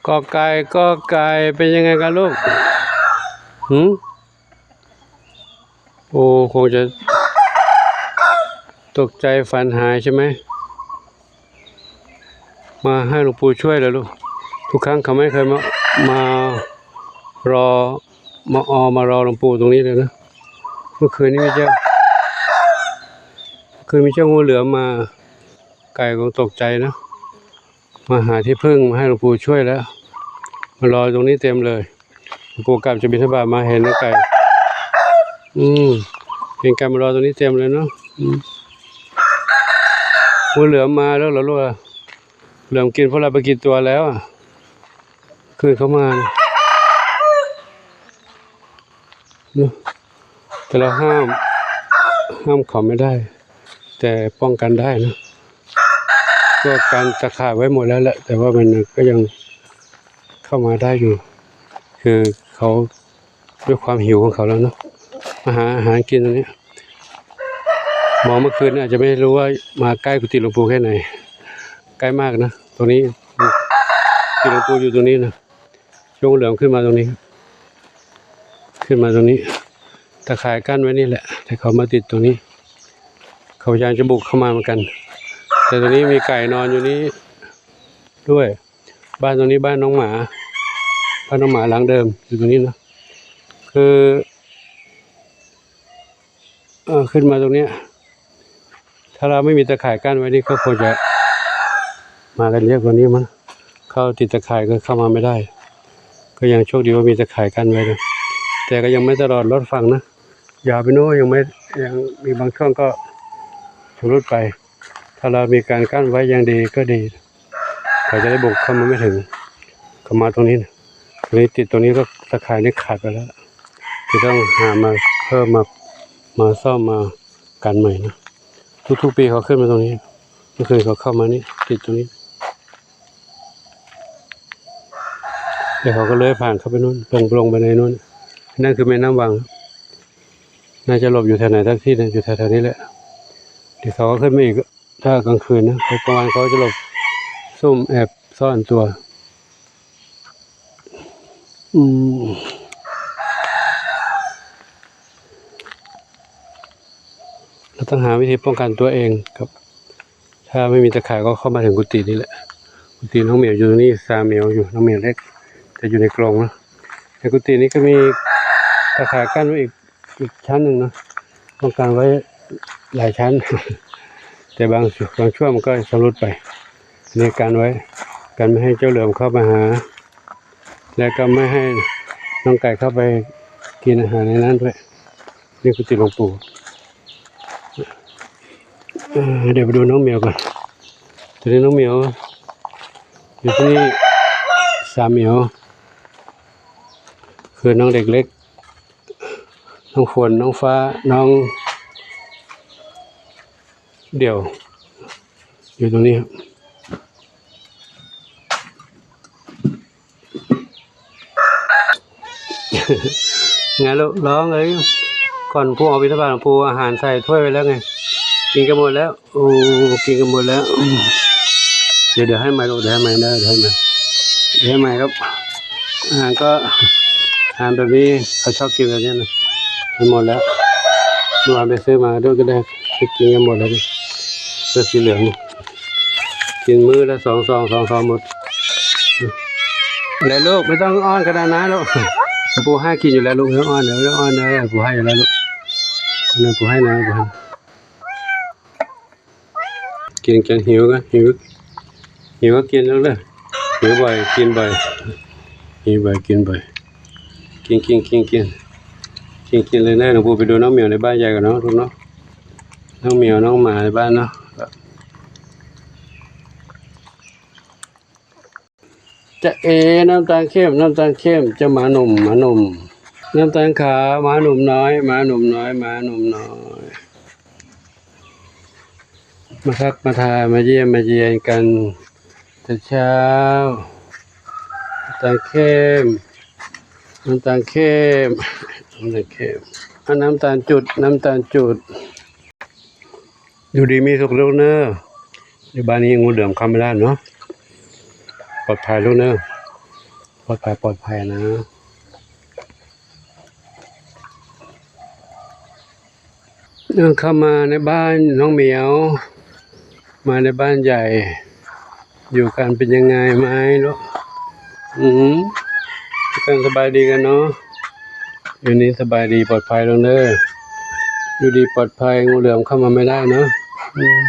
กอไก่ กอไก่ เป็นยังไงกันลูก หืม โอ้ คงจะตกใจฝันหายใช่ไหม มาให้หลวงปู่ช่วยเหรอลูก ทุกครั้งเขาไม่เคยมา มารอ มาออ มารอหลวงปู่ตรงนี้เลยนะ เมื่อคืนนี้มีเจ้า เมื่อคืนมีเจ้างูเหลือมมา ไก่คงตกใจนะ มาหาที่พึ่ง มาให้หลวงปู่ช่วยแล้ว มารอตรงนี้เต็มเลย หลวงปู่กลับจะบิณฑบาตมาเห็นไก่ อืม เห็นไก่มารอตรงนี้เต็มเลยเนาะ อืม งูเหลือมมาแล้วเหรอลูกอะ เหลือมกินพวกเราไปกี่ตัวแล้วอะ คืนเขามานะ เนาะ แต่เราห้าม ห้ามเขาไม่ได้ แต่ป้องกันได้นะ ก็กันตะข่ายไว้หมดแล้วแหละ แต่ว่ามันก็ยังเข้ามาได้อยู่ คือเขาด้วยความหิวของเขาแล้วเนาะ มาหาอาหารกินตรงนี้ มองเมื่อคืนอาจจะไม่รู้ว่ามาใกล้กุฏิหลวงปู่แค่ไหน ใกล้มากนะ ตรงนี้ กุฏิหลวงปู่อยู่ตรงนี้นะ ช่วงเหลืองขึ้นมาตรงนี้ ขึ้นมาตรงนี้ ตะข่ายกั้นไว้นี่แหละ แต่เขามาติดตรงนี้ เขาพยายามจะบุกเข้ามาเหมือนกัน แต่ตรงนี้มีไก่นอนอยู่นี้ด้วย บ้านตรงนี้บ้านน้องหมา บ้านน้องหมาหลังเดิมอยู่ตรงนี้นะ คือ เอ่อ ขึ้นมาตรงเนี้ย ถ้าเราไม่มีตะข่ายกั้นไว้นี่ก็คงจะมากันเยอะกว่านี้มั้ง เขาติดตะข่ายก็เข้ามาไม่ได้ ก็ยังโชคดีว่ามีตะข่ายกั้นไว้นะ แต่ก็ยังไม่ตลอดรอดฝั่งนะ ยาวไปโน่น ยังไม่ ยังมีบางช่วงก็ชำรุดไป ถ้าเรามีการกั้นไว้ยังดีก็ดี เขาจะได้บุกเข้ามาไม่ถึง เขามาตรงนี้นะ ตรงนี้ติดตรงนี้ก็ตะข่ายนี่ขาดไปแล้ว จะต้องหามาเพิ่ม มา มาซ่อมมากันใหม่นะ ทุกๆปีเขาขึ้นมาตรงนี้ เมื่อคืนเขาเข้ามานี่ ติดตรงนี้ แล้วเขาก็เลื้อยผ่านเข้าไปนู่น ลง ลงไปในนู่น นั่นคือแม่น้ำวัง น่าจะหลบอยู่แถวไหนสักที่นะ อยู่แถวๆนี้แหละ เดี๋ยวเขาก็ขึ้นมาอีก ถ้ากลางคืนนะ กลางวันเขาจะหลบซุ่มแอบซ่อนตัว อืม เราต้องหาวิธีป้องกันตัวเองครับ ถ้าไม่มีตะข่ายก็เข้ามาถึงกุฏินี่แหละ กุฏิน้องเหมียวอยู่ตรงนี้ สามเหมียวอยู่ น้องเหมียวเล็ก จะอยู่ในกรงนะ ในกุฏินี้ก็มีตะข่ายกั้นไว้อีก อีกชั้นหนึ่งเนาะ ป้องกันไว้หลายชั้น แต่บาง บางช่วงมันก็ชำรุดไป นี่กันไว้ กันไม่ให้เจ้าเหลือมเข้ามาหา และก็ไม่ให้น้องไก่เข้าไปกินอาหารในนั้นด้วย นี่กุฏิหลวงปู่ เอ่อ เดี๋ยวไปดูน้องเหมียวก่อน ตอนนี้น้องเหมียวอยู่ที่นี่ สามเหมียว คือน้องเด็กเล็ก น้องฝน น้องฟ้า น้องเดี่ยว อยู่ตรงนี้ครับ ไงลูก ร้องเลย ก่อนปู่ออกบิณฑบาต ปู่อาหารใส่ถ้วยไว้แล้วไง กินกันหมดแล้ว โอ้ กินกันหมดแล้ว เดี๋ยว เดี๋ยวให้ใหม่ลูก เดี๋ยวให้ใหม่นะ เดี๋ยวให้ใหม่ เดี๋ยวให้ใหม่ครับ อาหารก็ อาหารแบบนี้เขาชอบกินแบบนี้นะ มันหมดแล้ว เมื่อวานไปซื้อมาด้วยก็ได้ กินกันหมดแล้วนี่ เสื้อสีเหลือง กินมื้อละสองซอง สองซองหมด แล้วลูก ไม่ต้องอ้อนขนาดนั้นลูก ปู่ให้กินอยู่แล้วลูก ไม่ต้องอ้อน ไม่ต้องอ้อนนะ ปู่ให้อยู่แล้วลูก นะ ปู่ให้นะ ปู่ให้ กิน กิน หิวก็ หิว หิวก็กินลูกเด้อ หิวบ่อย กินบ่อย หิวบ่อย กินบ่อย กิน กิน กิน กิน กิน กินเลยนะ หลวงปู่ไปดูน้องเหมียวในบ้านยายก่อนเนาะลูกเนาะ น้องเหมียว น้องหมาในบ้านเนาะ จะเอ น้ำตาลเข้ม น้ำตาลเข้ม เจ้าหมาหนุ่ม หมาหนุ่ม น้ำตาลขาว หมาหนุ่มน้อย หมาหนุ่มน้อย หมาหนุ่มน้อย มาทักมาทาย มาเยี่ยมมาเยียนกันแต่เช้า น้ำตาลเข้ม น้ำตาลเข้ม น้ำตาลเข้ม เอาน้ำตาลจุด น้ำตาลจุด อยู่ดีมีสุขลูกเน้อ อยู่บ้านนี้งูเหลือมเข้าไม่ได้เนาะ ปลอดภัยลูกเน้อ ປອດໄພ ປອດໄພນະ. ເອີ ເຂົ້າມາໃນບ້ານນ້ອງໝຽວ ມາໃນບ້ານໃຫຍ່ ຢູ່ກັນເປັນຍັງໄງໄໝລູກ? ອືມ ກັນສະບາຍດີກັນເນາະ? ຢູ່ນີ້ສະບາຍດີປອດໄພລົງເດີ. ຢູ່ດີປອດໄພ ງູເຫຼືອມເຂົ້າມາໄມ່ໄດ້ເນາະ. ອືມ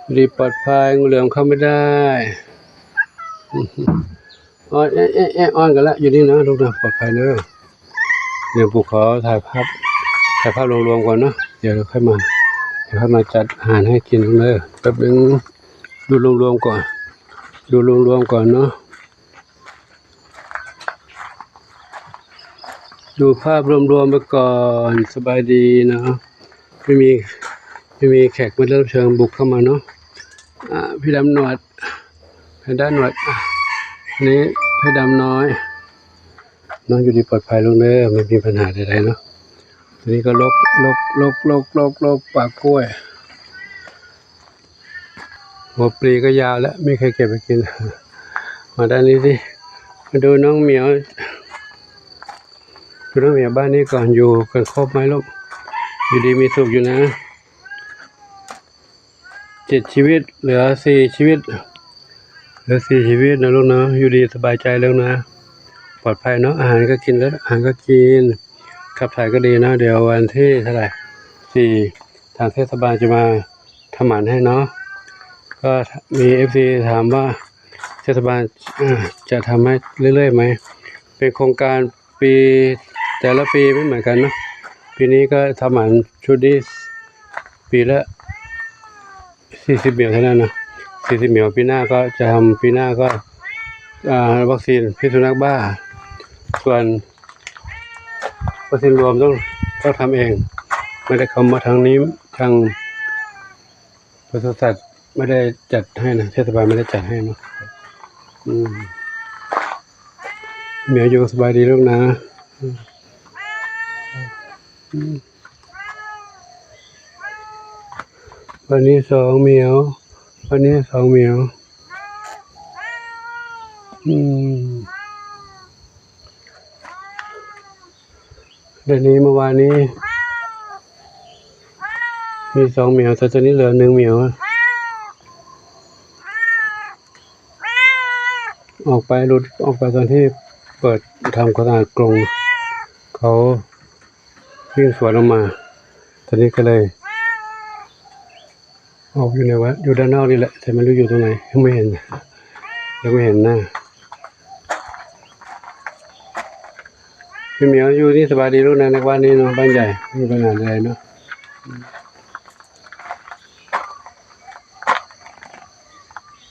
ຢູ່ດີປອດໄພ ງູເຫຼືອມເຂົ້າໄມ່ໄດ້. ອ້ອນ ແອະ ແອະ ແອະ ອ້ອນກັນລະ ຢູ່ນີ້ນະລູກນະ ປອດໄພເດີ. ດຽວປູ່ຂໍຖ່າຍພາບ ຖ່າຍພາບລວມໆກ່ອນເນາະ ດຽວຄ່ອຍມາ ດຽວຄ່ອຍມາຈັດອາຫານໃຫ້ກິນເດີ. ແປັບໜຶ່ງ ດູລວມໆກ່ອນ ດູລວມໆກ່ອນເນາະ ດູພາບລວມໆໄປກ່ອນ. ສະບາຍດີເນາະ. ໄມ່ມີ ໄມ່ມີແຂກມາຮັບເຊີນບຸກເຂົ້າມາເນາະ. ອາ ພີ່ດຳໜວດ ແພນດ້າໜວດ ອາ ນີ້ແພນດ້ານ້ອຍເນາະ. ຢູ່ດີປອດໄພລູກເດີ ໄມ່ມີບັນຫາໃດໆເນາະ. ຕົວນີ້ກໍລົກ ລົກ ລົກ ລົກ ລົກ ລົກ ປ່າກ້ວຍ. ຫົວປລີກໍຍາວແລ້ວ ມີໃຄເກັບໄປກິນ. ມາດ້ານນີ້ຊິ ມາດູນ້ອງໝຽວ ດູນ້ອງໝຽວບ້ານນີ້ກ່ອນ. ຢູ່ກັນຄົບໄໝລູກ? ຢູ່ດີມີສຸກຢູ່ນະ? ເຈັດຊີວິດ ເຫຼືອສີ່ຊີວິດ ເຫຼືອສີ່ຊີວິດນະລູກເນາະ. ຢູ່ດີສະບາຍໃຈແລ້ວນະ ປອດໄພເນາະ. ອາຫານກໍກິນແລ້ວ ອາຫານກໍກິນ ຂັບຖ່າຍກໍດີເນາະ. ດຽວວັນທີເທົ່າໃດ ສີ່ ທາງເທດສະບານຈະມາທຳໝັນໃຫ້ເນາະ. ກໍມີເອັຟຊີຖາມວ່າ ເທດສະບານ ເອີ ຈະທຳໃຫ້ເລື້ອຍໆໄໝ? ເປັນໂຄງການປີ ແຕ່ລະປີບໍ່ເໝືອນກັນເນາະ. ປີນີ້ກໍທຳໝັນຊຸດນີ້ ປີລະສີ່ສິບໝຽວເທົ່ານັ້ນນະ ສີ່ສິບໝຽວ. ປີໜ້າກໍຈະທຳ ປີໜ້າກໍ ອາ ວັກຊີນພິດສຸນັກບ້າ. ສ່ວນວັກຊີນລວມຕ້ອງ ຕ້ອງທຳເອງ ບໍ່ໄດ້ເຂົ້າມາທາງນີ້ ທາງ ປະສຸສັດບໍ່ໄດ້ຈັດໃຫ້ນະ ເທດສະບານບໍ່ໄດ້ຈັດໃຫ້ເນາະ. ອືມ ໝຽວຢູ່ ສະບາຍດີລູກນະ. ອືມ ວັນນີ້ສອງໝຽວ ວັນນີ້ສອງໝຽວ. ອືມ ດຽວນີ້ ເມື່ອວານນີ້ມີສອງໝຽວ ແຕ່ຕອນນີ້ເຫຼືອໜຶ່ງໝຽວ ອອກໄປ ຫຼຸດອອກໄປຕອນທີ່ເປີດທຳຄວາມສະອາດກົງ ເຂົາວິ່ງສວນອອກມາ. ຕອນນີ້ກໍເລີຍ ອອກຢູ່ໃນວັດ ຢູ່ດ້ານນອກນີ້ແຫຼະ ແຕ່ມັນຢູ່ ຢູ່ຕົງໃດ ຍັງບໍ່ເຫັນ ຍັງບໍ່ເຫັນໜ້າ. ພີ່ໝຽວຢູ່ນີ້ສະບາຍດີລູກນະ ໃນບ້ານນີ້ເນາະ ບ້ານໃຫຍ່ ບໍ່ມີບັນຫາໃດເນາະ.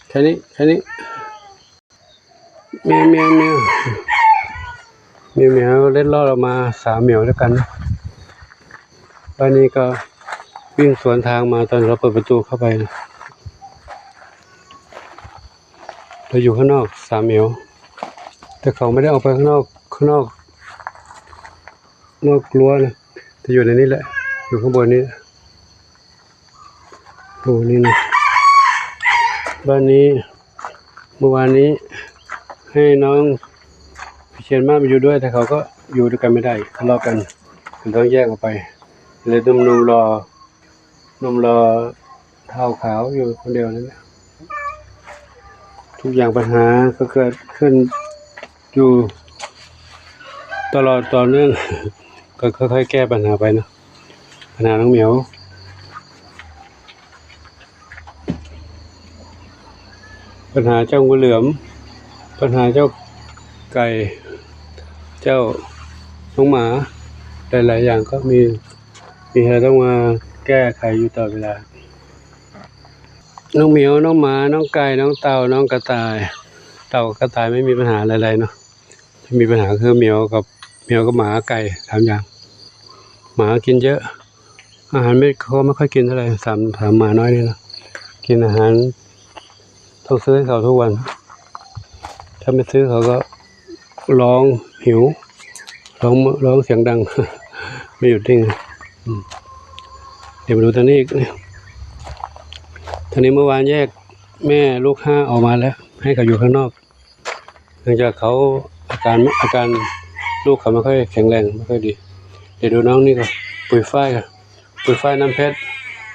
ແຄ່ນີ້ ແຄ່ນີ້. ແມວ ແມວ ແມວ ແມວ ແມວ ເລັດລອດອອກມາສາມແມວດ້ວຍກັນ. ບາດນີ້ກໍວິ່ງສວນທາງມາຕອນເຮົາເປີດປະຕູເຂົ້າໄປ. ລາວຢູ່ຂ້າງນອກສາມແມວ ແຕ່ເຂົາບໍ່ໄດ້ອອກໄປຂ້າງນອກ ຂ້າງນອກ ນອກຮົ້ວນະ ແຕ່ຢູ່ໃນນີ້ແຫຼະ ຢູ່ຂ້າງບົນນີ້. ໂອ້ ນີ້ນະ ບ້ານນີ້ ເມື່ອວານນີ້ໃຫ້ນ້ອງພິເຊນມາຢູ່ດ້ວຍ ແຕ່ເຂົາກໍຢູ່ດ້ວຍກັນບໍ່ໄດ້ ທະເລາະກັນ ກໍຕ້ອງແຍກອອກໄປ. ເລີຍໜຸ່ມໆຫຼໍ່ ໜຸ່ມຫຼໍ່ ເຖົ້າຂາວຢູ່ຄົນດຽວນັ້ນແຫຼະ. ທຸກຢ່າງ ບັນຫາກໍເກີດຂຶ້ນຢູ່ຕະຫຼອດຕໍ່ເນື່ອງ ກໍຄ່ອຍໆແກ້ບັນຫາໄປເນາະ. ບັນຫານ້ອງໝຽວ ບັນຫາເຈົ້າງູເຫຼືອມ ບັນຫາເຈົ້າໄກ່ ເຈົ້ານ້ອງໝາ ຫຼາຍໆຢ່າງກໍມີ ມີໃຫ້ເຮົາຕ້ອງມາແກ້ໄຂຢູ່ຕະຫຼອດເວລາ. ນ້ອງໝຽວ ນ້ອງໝາ ນ້ອງໄກ່ ນ້ອງເຕົ່າ ນ້ອງກະຕ່າຍ ເຕົ່າກັບກະຕ່າຍໄມ່ມີບັນຫາໃດໆເນາະ. ທີ່ມີບັນຫາຄືໝຽວກັບ ໝຽວກັບໝາ ໄກ່ ສາມຢ່າງ. ໝາກິນເຍາະ ອາຫານເມັດເຂົາບໍ່ຄ່ອຍກິນເທົ່າໃດ ສາມ ສາມໝານ້ອຍນີ້ນະ. ກິນອາຫານ ຕ້ອງຊື້ໃຫ້ເຂົາທຸກວັນ ຖ້າໄມ່ຊື້ເຂົາກໍຮ້ອງຫິວ ຮ້ອງ ຮ້ອງສຽງດັງ ໄມ່ຢຸດນິ່ງ. ອືມ ດຽວມາດູທາງນີ້ອີກ ທາງນີ້ເມື່ອວານແຍກແມ່ລູກຫ້າອອກມາແລ້ວ ໃຫ້ເຂົາຢູ່ຂ້າງນອກ. ເນື່ອງຈາກເຂົາອາການ ອາການລູກເຂົາບໍ່ຄ່ອຍແຂງແຮງ ບໍ່ຄ່ອຍດີ. ດຽວດູນ້ອງນີ້ກ່ອນ ປຸຍຝ້າຍ ປຸຍຝ້າຍນ້ຳເພັດ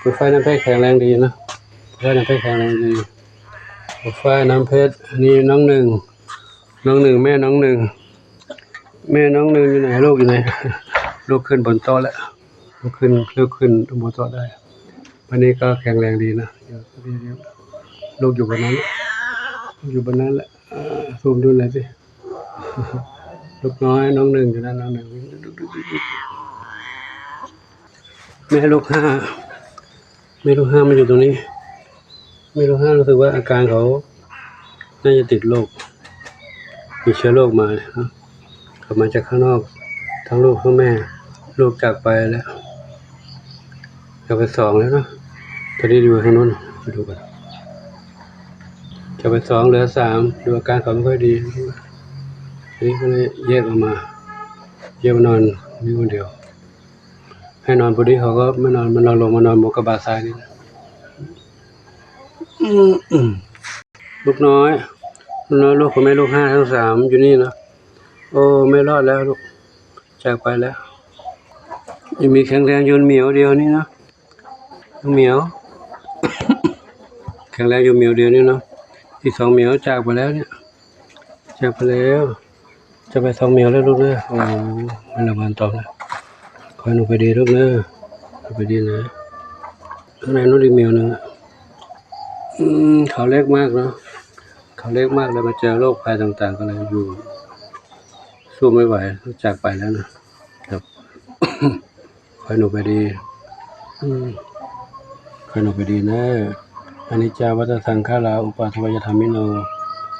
ປຸຍຝ້າຍນ້ຳເພັດແຂງແຮງດີນະ ປຸຍຝ້າຍນ້ຳເພັດແຂງແຮງດີ ປຸຍຝ້າຍນ້ຳເພັດ. ອັນນີ້ນ້ອງໜຶ່ງ ນ້ອງໜຶ່ງ ແມ່ນ້ອງໜຶ່ງ ແມ່ນ້ອງໜຶ່ງຢູ່ໃນ? ລູກຢູ່ໃນ? ລູກຂຶ້ນບົນໂຕະແລ້ວ ລຸກຂຶ້ນ ລຸກຂຶ້ນ ບໍ່ເຕາະໄດ້. ບັດນີ້ກໍແຂງແຮງດີນະ ລູກຢູ່ບ່ອນນັ້ນ ຢູ່ບ່ອນນັ້ນແຫຼະ. ເອີ ຊູມດູໜ້ອຍຊິ ລູກນ້ອຍນ້ອງໜຶ່ງຢູ່ນັ້ນ ນ້ອງໜຶ່ງ. ແມ່ລູກຫ້າ ແມ່ລູກຫ້າມາຢູ່ຕົງນີ້. ແມ່ລູກຫ້າ ຮູ້ສຶກວ່າອາການເຂົາໜ້າຈະຕິດໂລກ ມີເຊື້ອໂລກມາເນາະ ເຂົາມາຈາກຂ້າງນອກ ທັງລູກທັງແມ່. ລູກຈາກໄປແລ້ວ ຈາກໄປສອງແລ້ວເນາະ. ຕອນນີ້ຢູ່ທາງໂນ້ນ ໄປດູກັນ ຈາກໄປສອງ ເຫຼືອສາມ. ດູອາການເຂົາບໍ່ຄ່ອຍດີ ອັນນີ້ກໍເລີຍແຍກອອກມາ ແຍກມານອນຢູ່ຄົນດຽວ. ໃຫ້ນອນພໍດີ ເຂົາກໍມານອນ ມານອນລົງ ມານອນໝູກະບາຊາຍນີ້. ອືມ ອືມ ລູກນ້ອຍ ລູກນ້ອຍ ລູກຂອງແມ່ລູກຫ້າທັງສາມຢູ່ນີ້ນະ. ໂອ້ ແມ່ລອດແລ້ວລູກ ຈາກໄປແລ້ວ. ຍັງມີແຂງແຮງຢູ່ໝຽວດຽວນີ້ນະ ໝຽວ ແຂງແຮງຢູ່ໝຽວດຽວນີ້ເນາະ. ອີກສອງໝຽວຈາກໄປແລ້ວເນຍ ຈາກໄປແລ້ວ ຈາກໄປສອງໝຽວແລ້ວລູກເດີ. ໂອ້ ແມ່ນລະບານຕອບນະ ຂໍໃຫ້ໜູໄປດີລູກເດີ ໄປດີນະ. ຂ້າງໃນໂນ້ນອີກໝຽວໜຶ່ງ ອືມ ເຂົາເລັກມາກເນາະ ເຂົາເລັກມາກ ແລ້ວມາເຈີໂລກໄພຕ່າງໆ ກໍເລີຍຢູ່ ສູ້ບໍ່ໄຫວ ຈາກໄປແລ້ວນະ. ຄັບ ຂໍໃຫ້ໜູໄປດີ ອືມ ຂໍໃຫ້ໜູໄປດີເນີ. ອະນິດຈາ ວັດຕະ ສັງຂາຣາ ອຸປາທະວາຍະທຳມິໂນ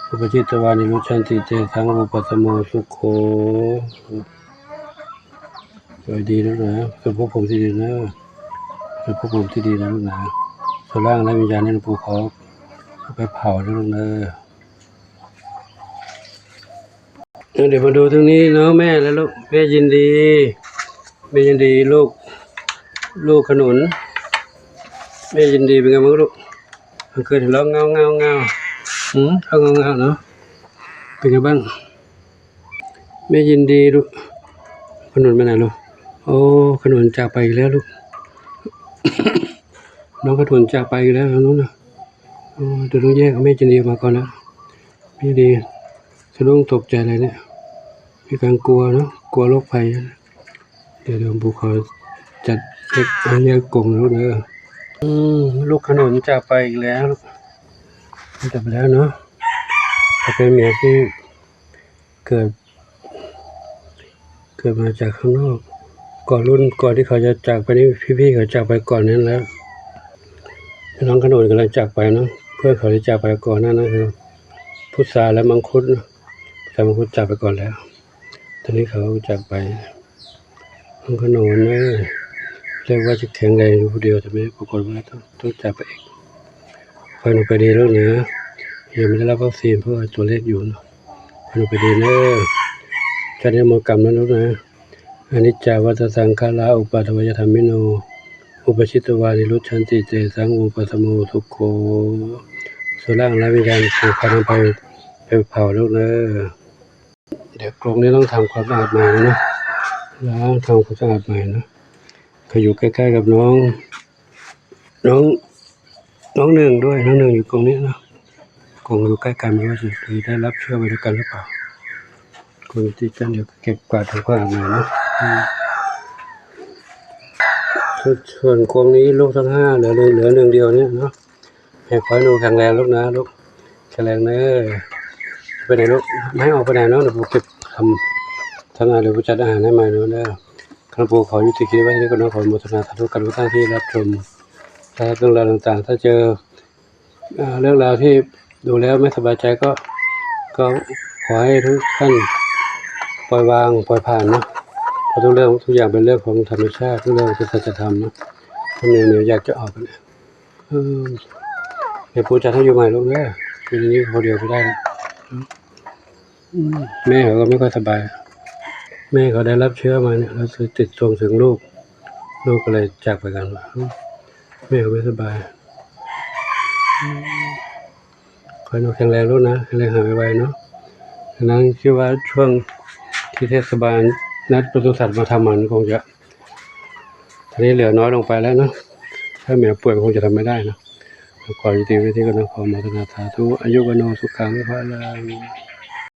ອຸປະຊິດຕະວາ ນິລຸດສັນຕິ ເຕສັງ ວູປັດສະໂມ ສຸໂຂ. ໂດຍດີແລ້ວນະ ເປັນພວກຜົມທີ່ດີເນີ ເປັນພວກຜົມທີ່ດີນະລູກນະ. ສ່ວນຮ່າງ ແລະ ວິນຍານນີ້ ປູຂອເອົາໄປເຜົາເດີລູກເນີ. ເອີ ດຽວມາດູທາງນີ້ເນາະ ແມ່ແລະລູກ ແມ່ຍິນດີ ແມ່ຍິນດີລູກ ລູກຂະໜູນ ແມ່ຍິນດີເປັນໄງບ້າງລູກ? ເກີດຮ້ອງງາວໆໆ ອືມ ຮ້ອງງາວໆເນາະ ເປັນໄງບ້າງ? ແມ່ຍິນດີລູກ ຂະໜູນໄປໃນລູກ? ໂອ້ ຂະໜູນຈາກໄປອີກແລ້ວລູກ ນ້ອງຂະໜູນຈາກໄປອີກແລ້ວ ທາງໂນ້ນນະ. ໂອ້ ດຽວຕ້ອງແຍກເອົາແມ່ຈິນດີອອກມາກ່ອນນະ ແມ່ຈິນດີສະດຸ້ງຕົກໃຈເລີຍເນຍ ມີການກົວເນາະ ກົວໂລກໄພ. ດຽວ ດຽວປູຂໍຈັດເຮັດໃຫ້ແຍກກົງລູກເດີ. ອືມ ລູກຂະໜູນຈາກໄປອີກແລ້ວ ຈາກໄປແລ້ວເນາະ. ເຂົາເປັນເມຍທີ່ເກີດ ເກີດມາຈາກຂ້າງນອກ ກ່ອນ ລຸ້ນກ່ອນທີ່ເຂົາຈະຈາກໄປນີ້ ພີ່ໆເຂົາຈາກໄປກ່ອນນັ້ນແລ້ວ. ນ້ອງຂະໜູນກຳລັງຈາກໄປເນາະ ເພື່ອນເຂົາໄດ້ຈາກໄປກ່ອນນັ້ນນະ ຄືພຸດສາ ແລະ ມັງຄຸດເນາະ ແຕ່ມັງຄຸດຈາກໄປກ່ອນແລ້ວ ຕອນນີ້ເຂົາຈາກໄປ. ນ້ອງຂະໜູນເອີຍ ເລີກວ່າຈະແຂງແຮງຢູ່ຜູ້ດຽວ ແຕ່ແມ່ປາກົດວ່າຕ້ອງ ຕ້ອງຈາກໄປເອງ. ຂໍໃຫ້ໜູໄປດີລູກເດີ ຍັງບໍ່ໄດ້ຮັບວັກຊີນ ເພາະວ່າຕົວເລັກຢູ່ເນາະ. ຂໍໃຫ້ໜູໄປດີເດີ ຈາກນີ້ໝົດກຳແລ້ວລູກເດີ. ອະນິດຈາ ວັດຕະ ສັງຂາຣາ ອຸປາທະວາຍະທຳມິໂນ ອຸປະຊິດຕະວາ ນິລຸດສັນຕິ ເຕສັງ ວູປັດສະໂມ ສຸໂຂ. ສ່ວນຮ່າງ ແລະ ວິນຍານ ປູຂໍນຳໄປ ໄປເຜົາລູກເດີ. ດຽວກົງນີ້ຕ້ອງທຳຄວາມສະອາດໃໝ່ເນາະ ລ້າງ ທຳຄວາມສະອາດໃໝ່ເນາະ. ເຂົາຢູ່ໃກ້ໆກັບນ້ອງ ນ້ອງ ນ້ອງໜຶ່ງດ້ວຍ ນ້ອງໜຶ່ງຢູ່ກົງນີ້ເນາະ. ກົງຢູ່ໃກ້ກັນ ບໍ່ຮູ້ວ່າຊິໄດ້ຮັບເຊື້ອໄປນຳກັນຫຼືເປົ່າ. ກົງຕິດກັນ ດຽວເກັບກວາດທຳຄວາມສະອາດໃໝ່ເນາະ. ອືມ ສ່ວນ ສ່ວນກົງນີ້ລູກທັງຫ້າ ເຫຼືອ ເຫຼືອໜຶ່ງດຽວນີ້ເນາະ. ໃຫ້ ຂໍໃຫ້ໜູແຂງແຮງລູກນະ ລູກແຂງແຮງເດີ. ໄປໃນລູກ ບໍ່ໃຫ້ອອກໄປໃນເນາະ ດຽວປູເກັບທຳ ທຳອາຫານ ດຽວປູຈັດອາຫານໃຫ້ໃໝ່ເດີ. ຄັນປູຂໍຍຸຕິຄລິບໄວ້ເທົ່ານີ້ກ່ອນເນາະ. ຂໍອະນຸໂມທະນາສາທຸກັບທຸກທ່ານທີ່ຮັບຊົມ ແລະ ເລື່ອງລາວຕ່າງໆ ຖ້າເຈີ ເອີ ເລື່ອງລາວທີ່ດູແລ້ວໄມ່ສະບາຍໃຈກໍ ກໍຂໍໃຫ້ທຸກທ່ານປ່ອຍວາງປ່ອຍຜ່ານເນາະ ເພາະທຸກເລື່ອງທຸກຢ່າງເປັນເລື່ອງຂອງທຳມະຊາດ ທຸກເລື່ອງເປັນສັດຈະທຳເນາະ. ຖ້າແມ່ຢາກຈະອອກ ເອີ ດຽວປູຈັດໃຫ້ຢູ່ໃໝ່ລູກເດີ ຢູ່ໃນນີ້ຄົນດຽວບໍ່ໄດ້ແລ້ວ. ອືມ ແມ່ເຂົາກໍໄມ່ຄ່ອຍສະບາຍ ແມ່ເຂົາໄດ້ຮັບເຊື້ອມາເນຍ ແລ້ວຕິດສົ່ງເຖິງລູກ ລູກກໍເລີຍຈາກໄປກັນ. ອືມ ແມ່ເຂົາໄມ່ສະບາຍ. ອືມ ຂໍໃຫ້ໜູແຂງແຮງລູກນະ ແຂງແຮງຫາຍໄວໆເນາະ. อันนั้นคิดว่าช่วงที่เทศบาลนัดปศุสัตว์มาทำมันคงจะ ทีนี้เหลือน้อยลงไปแล้วเนาะ ถ้าแมวป่วยคงจะทำไม่ได้เนาะ ขอยุติไว้ที่ก่อนนะ ขออนุโมทนาสาธุ อายุวัณโณสุขังพลัง